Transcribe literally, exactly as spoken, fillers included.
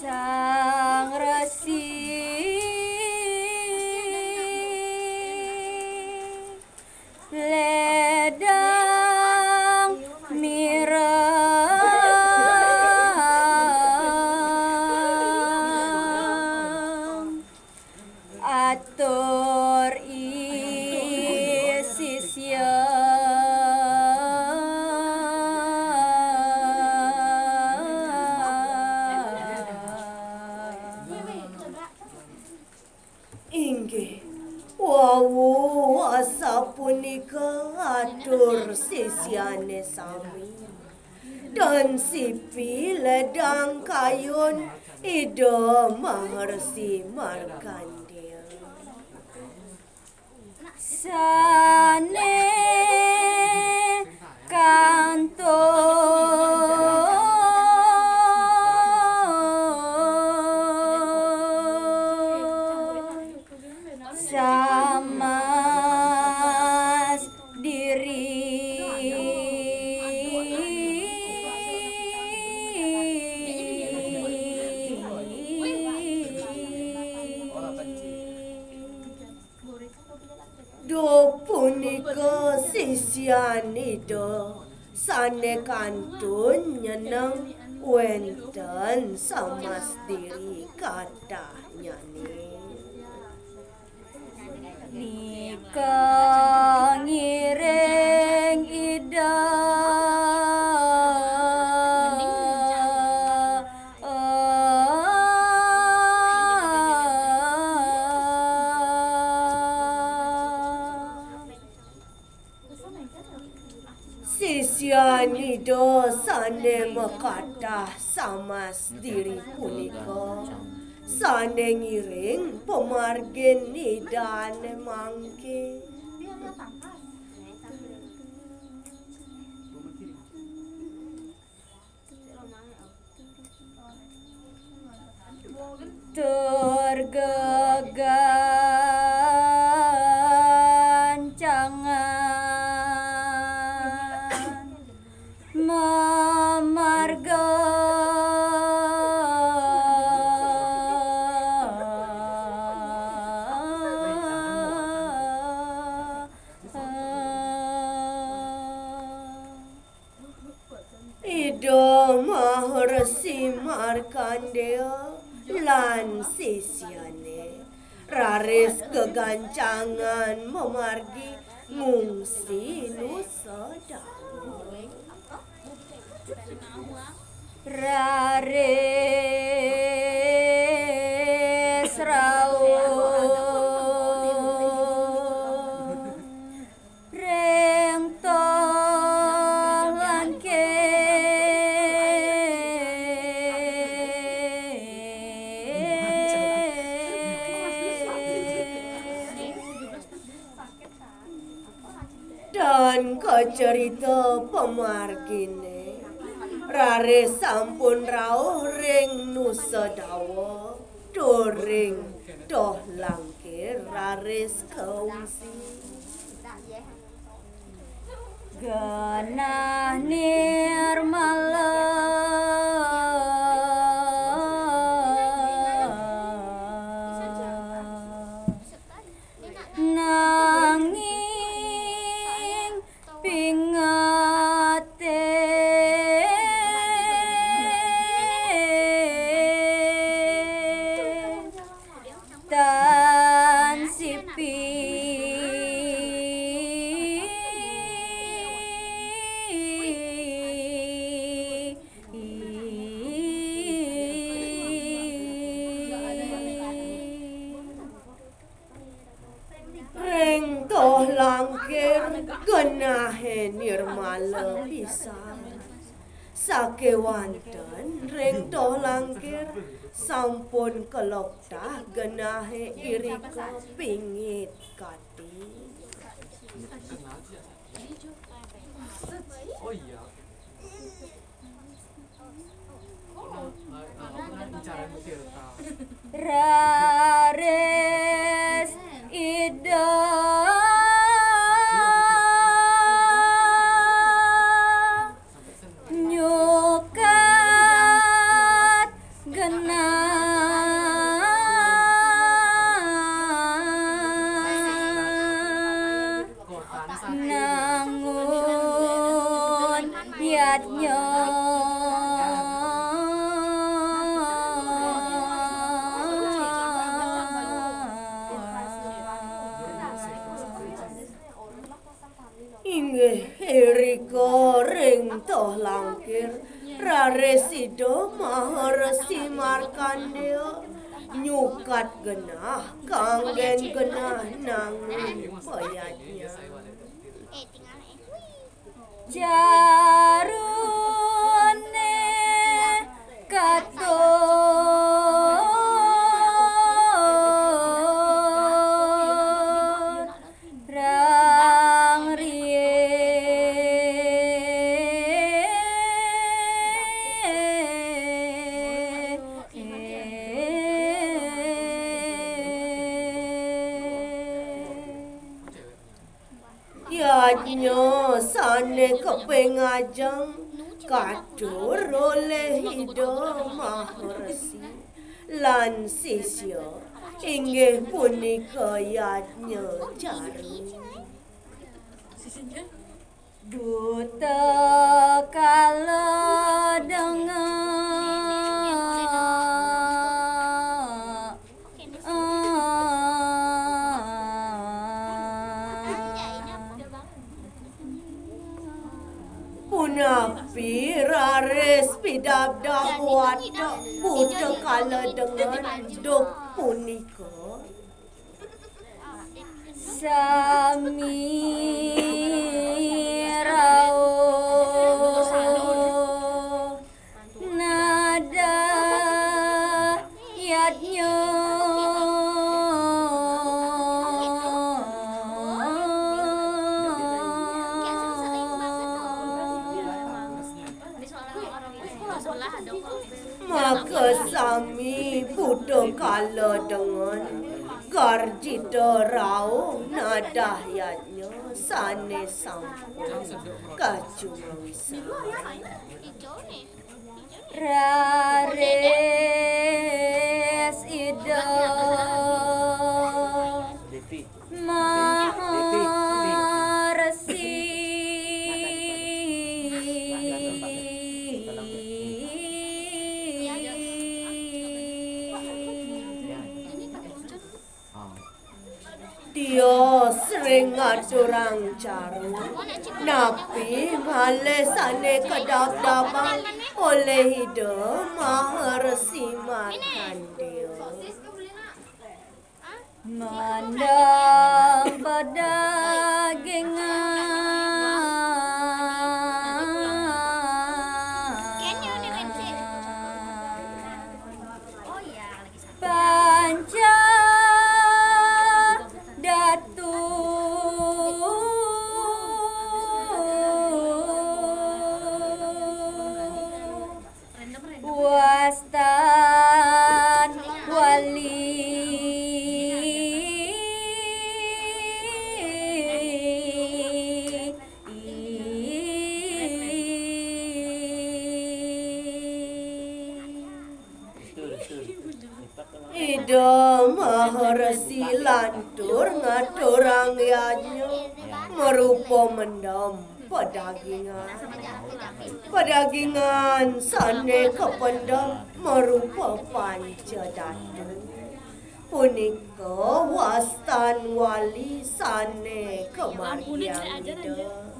Sang Resi Ledang Mireng atur i sisya. Inggih, wau asapunika atur sisiane sami. Tan sipi ledang kayun Ida Maharsi Markandeya. Sane kantun samas diri. Duh punika sisian Ida sane kantun nyeneng wenten samas diri katahnyane. Nika ngiring Ida. Sisian Ida sane makatah samas diri punika sane ngiring pamargin Idane mangke. Tur gegancangan mamarga. Ida Maharesi Markandeya lan sisiane raris gegancangan mamargi ngungsi Nusa Dawet. Raris rauh ring toh langkir. Dan kacerita pamargine, raris sampun rauh ring Nusa Dawa, tur ring toh langkir raris kaungsi. Genah nirmala. Nanging pingatih tan sipi. Ring toh langkir genahe nirmala pisan. Sakewanten ring toh langkir sampun kaloktah genahe irika pingit kati. Raris Ida nyukat genah. Angkir, raris Ida Maharesi Markandéya nyukat genah kanggén genah nangun payadnya. Caruné katurang rié. Yadnya sané kaping ajeng katur olih Ida Maharesi lan sisya, inggih punika yadnya caru. Duta kala dengek. Punapi raris pidabdab watek buta kala dengan duk punika? Sami rauh nadah yadnya. Maka sami buta kala dengan garjita rauh nadah yadnya sané sampun kacumangsa. Raris Ida Maharesi. Tios ring ngaturang caru, napi malih sané kadabdabang olih Ida Maharesi Markandéya. Mandang padagingan. Panca datu. Wastan wali. Ida Maharesi lantur ngaturang yadnya marupa mendem padagingan. Padagingan sané kapendem marupa panca datu. Punika wastan wali sané kamargiang Ida.